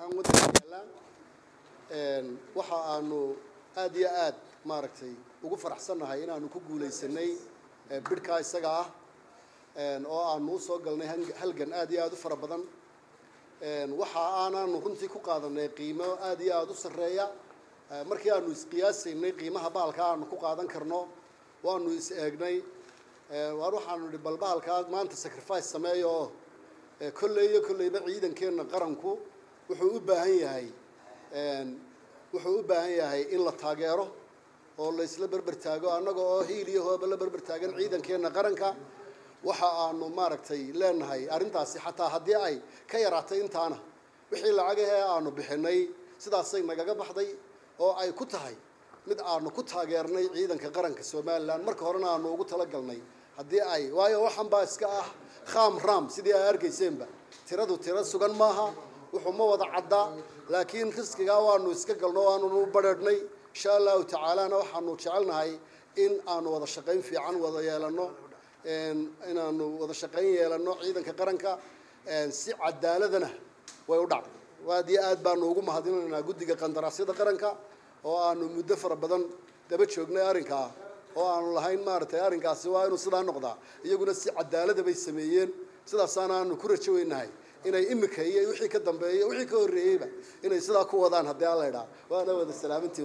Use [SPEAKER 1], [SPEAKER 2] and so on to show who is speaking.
[SPEAKER 1] ahaan waddanka yaallaa. Waxa aanu aad iyo aad maaragtay ugu faraxsannahay inaanu ku guulaysanay bidhkaa isaga ah oo aanu usoo galnay halgan aad iyo aad u fara badan. Waxa aanaanu runtii ku qaadanay qiimo aad iyo aada u sarreeya. Markii aanu isqiyaasaynay qiimaha bahalka aanu ku qaadan karno, waanu is eegnay, waxaanu idhi bal bahalkaa maanta sacrifice sameeya oo kolley iyo kolleyba ciidankeenna qaranku wuxuu u baahan yahay in la taageero oo la isla berber taago, annaga oo hiil iyo hooba la berber taagan ciidankeenna qaranka. Waxa aanu maaragtay leenahay arrintaasi xataa haddii ay ka yaraatay intaana, wixii lacagahee aanu bixinay sidaasay nagaga baxday oo ay ku tahay mid aanu ku taageernay ciidanka qaranka Somaliland. Marka horena aanu ugu talagalnay haddii ay, waayo waxan baa iska ah khaam raam, sidii ay arkayseenba tiradu tiro sugan maaha, wuxuu ma wada caddaa, laakiin riskigaa waanu iska galno, waanunu u badrheedhnay. Insha Allahu tacaalana waxaanu jecelnahay in aanu wada shaqayn fiican wada yeelano, inaanu wada shaqayn yeelano ciidanka qaranka. Si cadaaladana way u dhacday. Aad iyo aad baanu ugu mahadinaynaa guddiga qandaraasyada qaranka oo aanu muddo fara badan daba joognay arrinkaa oo aanu lahayn maaragtay arrinkaasi waa inuu sidaa noqdaa. Iyaguna si cadaalada bay sameeyeen. Sidaasaana aanu ku rajo weynahay inay imika iyo wixii ka dambeeyay, wixii ka horreeyeyba inay sidaa ku wadaan haddii Alla idhaa. Waana wada salaamantiin.